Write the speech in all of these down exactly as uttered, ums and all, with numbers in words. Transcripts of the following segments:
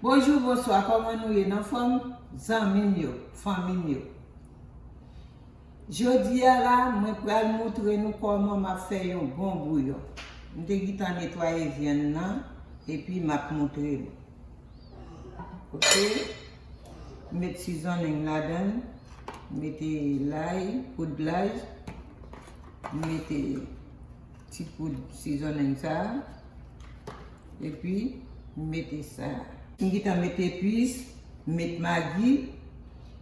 Bonjou, bonswa, kòman nou ye? Nan fòm? Zanmi m yo, fanmi m yo. Jodi a la, mwen pral montre nou kòman m ap fè yon bon bouyon. M te gentan netwaye vyann nan, epi m ap montre nou. Ok? M met seasoning ladan l, m mete lay, poud lay, m mete ti poud seasoning sa a, epi m mete sa. M gentan met epis, m met magi,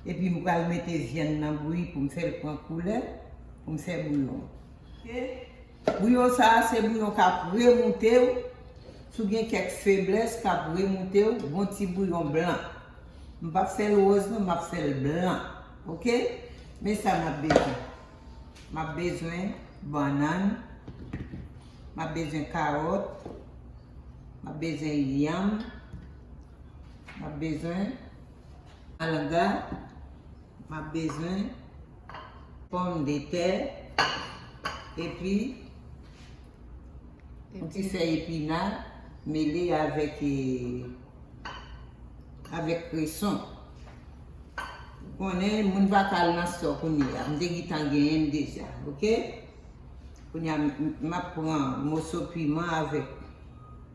epi m pral mete vyann nan bouyi pou m fè l pran koulè, pou m fè bouyon. Ok? Bouyon sa a se bouyon k ap remoute w. Si w gen kèk feblès k ap remoute w, bon ti bouyon blan. M p ap fè l wòz non, m ap fè l blan. Ok? Men sa m ap bezwen. M ap bezwen bannann. M ap bezwen kawòt. M ap bezwen yanm. M ap bezwen malanga. M ap bezwen pòmdetè, epi yon ti fèy epina mele avèk, eh, avèk kreson. Ou konnen, moun pa ka al nan stò kounye a. M te gentan genyen l deja, ok? Kounye a, m, m, m ap pran moso piman avèk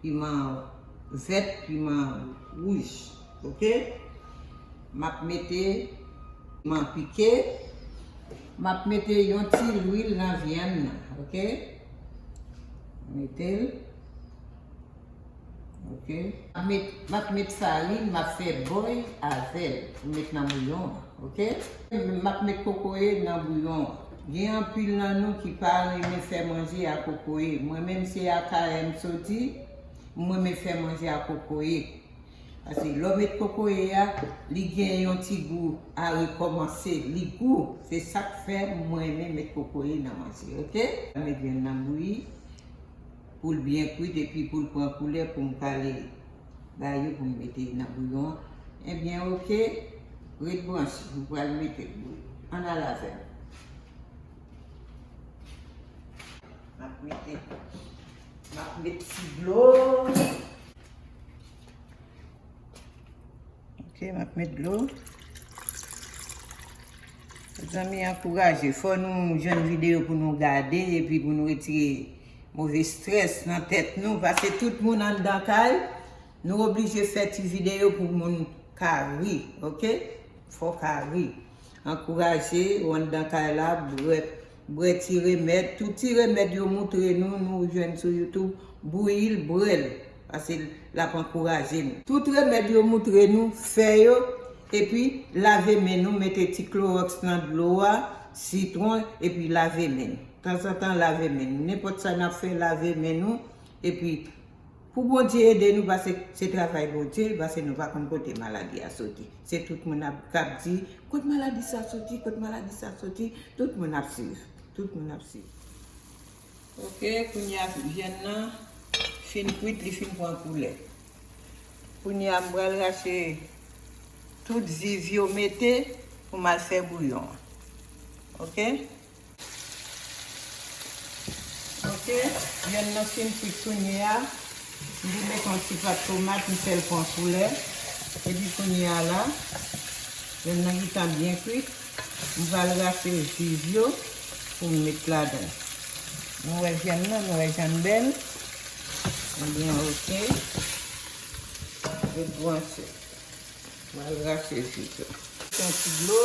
piman vèt, piman wouj, ok? M ap mete piman pike. M ap mete yon ti lwil nan vyann nan, ok? Mete l. Ok. M ap met, m ap met farin, m ap fè bòy avè l pou met nan bouyon an, ok? M ap met kokoye nan bouyon an. Gen anpil nan nou ki pa renmen fè manje a kokoye. Mwen menm se Akayè m soti, m renmen fè manje a kokoye. Paske lè w met kokoye a, li gen yon ti gou a rekòmanse, li gou. Se sa k fè mwen renmen met kokoye nan manje, ok? Met vyann nan bouyi. Pou l byen kwit epi pou l pran koulè pou m kale ba yo pou m mete nan bouyon an. Ebyen, ok, ret branche, m pral mete l bouyi. Ann al avè m. M ap mete, m ap met ti dlo. Ok, m ap met dlo. Zanmi, ankouraje. Fò nou jwenn videyo pou nou gade epi pou nou retire move estrès nan tèt nou. Paske tout moun anndan kay, nou oblije fè ti videyo pou moun ka ri, ok? Fò w ka ri. Ankouraje, ou anndan kay la, bwè, bwè ti remèd. Tout ti remèd yo moutre nou, nou jwenn sou YouTube, bouyi l, bwè l. Paske l ap ankouraje nou. Tout remèd yo moutre nou, fè yo, epi lave men nou, mete ti klowòks nan dlo a, sitwon, epi lave men nou. Tanzantan, lave men nou. Nenpòt sa n ap fè, lave men nou, epi Pou Bondye ede nou, paske se travay Bondye, paske nou pa konn kote maladi a soti. Se tout moun ap, k ap di, "Kot maladi sa soti? Kot maladi sa soti?" Tout moun ap swiv. Tout moun ap swiv. Ok, kounye a vyann nan fin kwit, li fin pran koulè. Kounye a m pral rache tout viv yo mete pou m al fè bouyon an. Ok? Ok, vyann nan fin kwit kounye a. M vin met yon ti pat tomat, m fè l pran koulè. Epi kounye a la, vyann nan gentan byen kwit. M pral rache viv yo pou m met ladan. Nou wè vyann nan, nou wè jan l bèl. Ebyen, ok. Ret branche. M pral rache viv yo. Met yon ti dlo.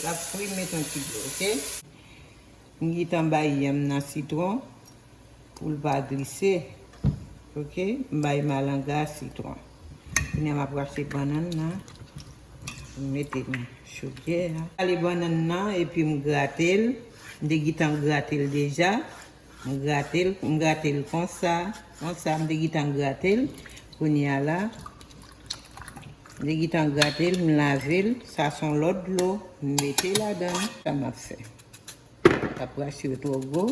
L ap fri, met yon ti dlo, ok? M gentan bay yanm nan sitwon pou l pa glise. Ok, m bay malanga a sitwon. Kounye a m ap rache bannann nan pou m mete nan chodyè a. Kale bannann nan epi m grate l. M te gentan grate l deja. M grate l, m grate l konsa. Konsa, m te gentan grate l. Kounye a la, m te gentan grate l, m lave l. Sa se yon lòt dlo. M mete ladan l. Sa m ap fè. L ap rache yo twò gwo.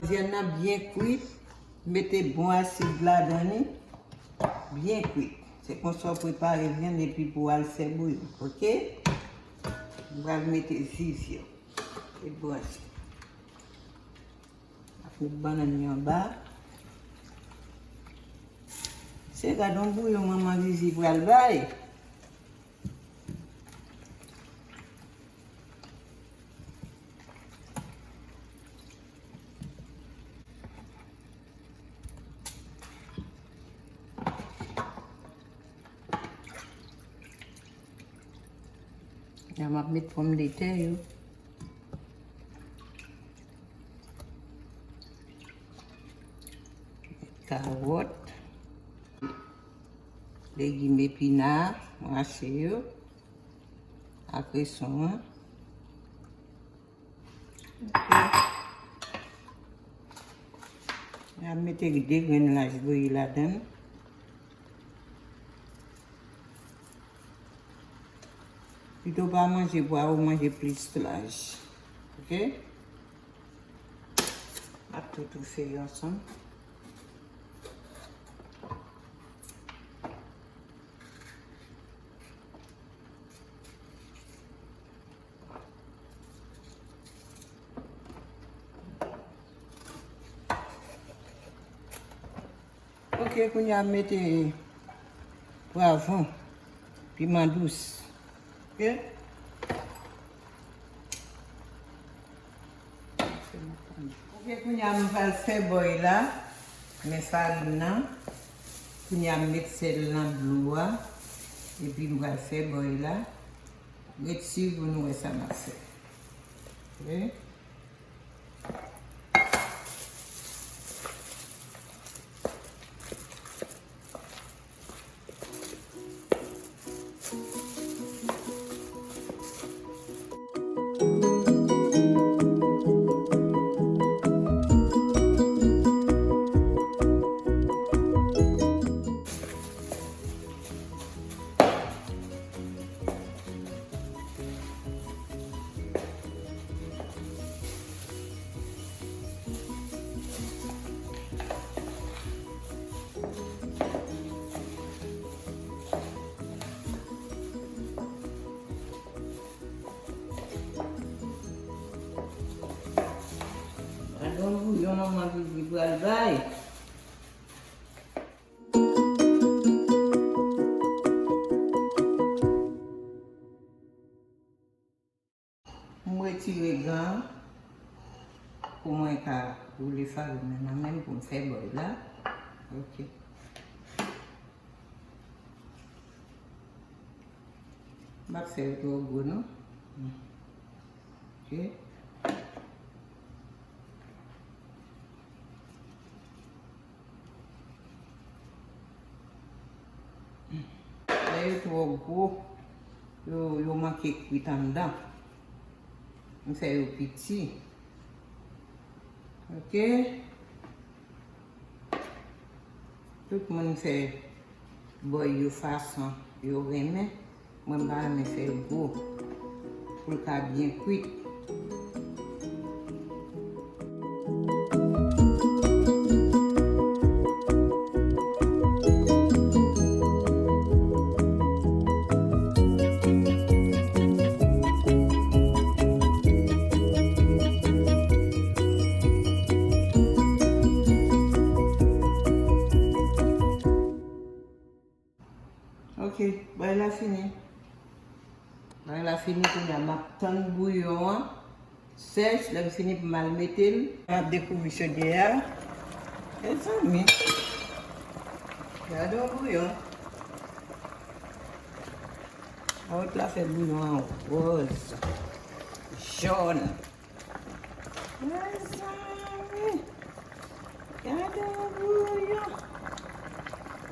Vyann nan byen kwit. Mete bon asid ladan li. Byen kwit. Se konsa w prepare vyann epi pou w al fè bouyon. Ok? M pral mete zizi yo. Met branch. Ap met bannann yo anba. Se gad yon bouyon manman Zizi pral bay. La m ap met pòmdetè yo. Kawòt. Legim epina, mache yo. Ak kresyon an. Ok. N ap mete de grenn laj bouyi ladan l. Pito pa manje pwa, ou manje plis laj. Ok? N ap tou toufe yo ansanm. Ok, kounye a m mete pwavwon, piman dous. Ok? Ok, kounye a m pral fè bòy la. Men farin nan. Kounye a m met sèl nan dlo a. Epi m pral fè bòy la. Ret swiv pou nou wè sa m ap fè. Ok? Gade yon bouyon manman Vivi pral bay. M retire gan an pou mwen ka woule farin nan nan men m pou m fè bòy la. Ok. M ap fè yo twò gwo non. Ok. Lè yo twò gwo, yo, yo manke kwit anndan. M fè yo piti. Ok? Tout moun fè bòy yo fason yo renmen. Mwen m pa renmen fè l gwo pou l ka byen kwit. Ok, bòy la fini. Bòy la fini, kounye a m ap tann bouyon an sèch, lè m fini pou m al mete l. M ap dekouvri chodyè a. Mezanmi, gade yon bouyon. Kawòt la fè bouyon an wòz, jòn. Mezanmi, gade yon bouyon.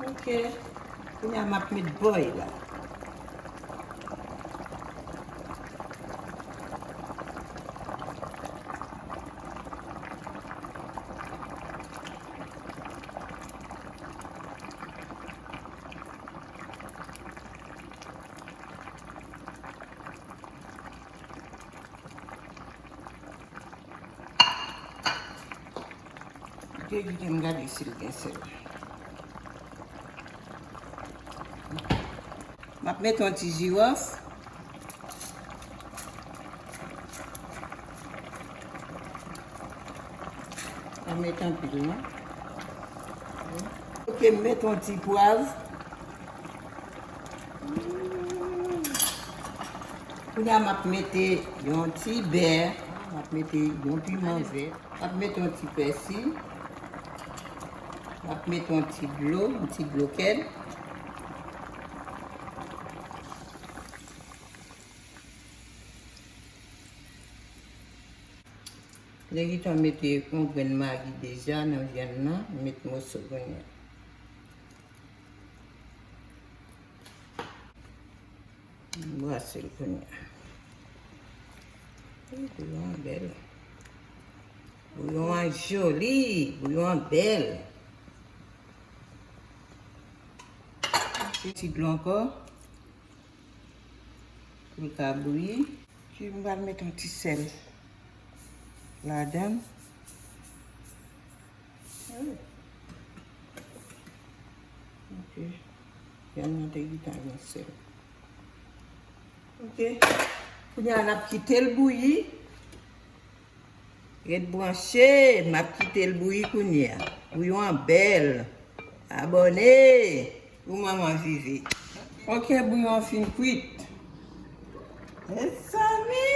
Ok, kounye a m ap met bòy la. Te kite m gade si l gen sèl. M ap mete yon ti jiwòf. Pa met anpil, non. Ok, m met yon ti pwav. Kounya m ap mete yon ti bè. M ap mete yon piman vè. M ap mete yon ti pèsi. M ap mete yon ti dlo, yon ti dlo kèd. Lè gentan mete yon grenn magi deja nan vyann nan, m met moso kounye a. M brase l kounye a. Wi, bouyon an bèl. Bouyon an joli, bouyon an bèl. Ti dlo ankò. Pou l ka bouyi. Epi m pral met yon ti sèl ladan l. Ok. Vyann nan te gentan gen sèl. Ok. Kounye a n ap kite l bouyi. Ret branche, m ap kite l bouyi kounye a. Bouyon an bèl. Abòne pou Manman Vivi. Ok, bouyon an fin kwit. Mezanmi!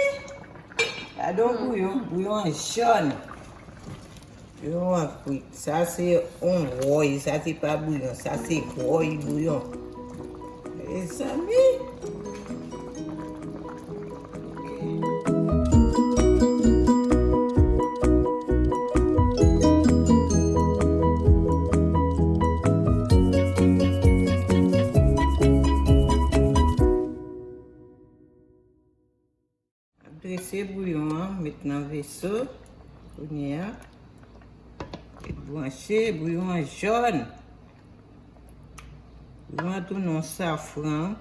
Gade yon bouyon, bouyon an jòn. Bouyon an kwit. Sa se yon wòy, sa se pa bouyon, sa se wòy bouyon. Mezanmi! Drese bouyon an, met nan veso. Kounye a, met branche, bouyon an jòn. Bouyon an tounen yon safran.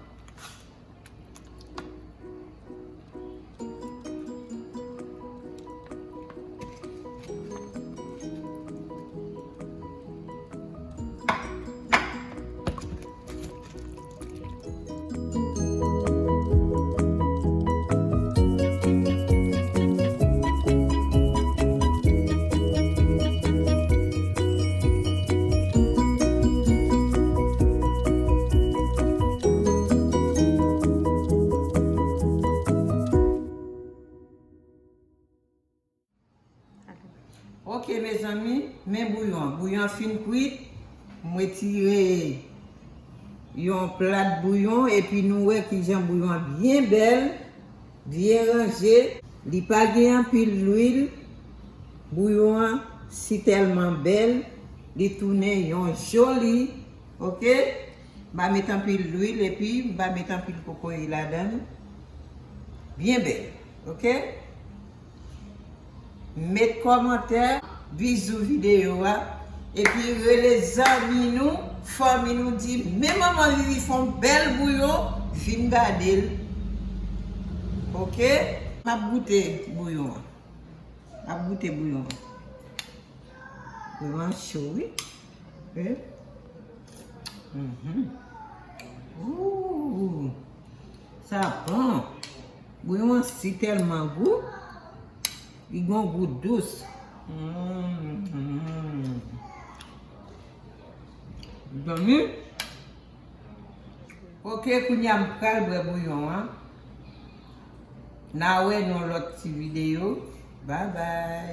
Ok, mezanmi, men bouyon an. Bouyon an fin kwit. M retire yon plat bouyon, epi nou wè kijan bouyon an byen bèl, byen ranje. Li pa gen anpil lwil. Bouyon an si tèlman bèl, li tounen yon joli, ok? M pa met anpil lwil, epi m pa met anpil kokoye ladan l. Byen bèl, ok? Met kòmantè, bizou videyo a, epi rele zanmi nou, fanmi nou, di, men Manman Vivi fè yon bèl bouyon, vin gade l. Ok? M ap goute bouyon an. M ap goute bouyon an. Bouyon an cho, wi. Wi. Mhm. Ooh. Sa bon. Bouyon an si tèlman gou. Li gon gou dous. Mm, mm. Zanmi. Ok, kounye a m pral bwè bouyon an. N a wè nan lòt ti videyo. Bye bye.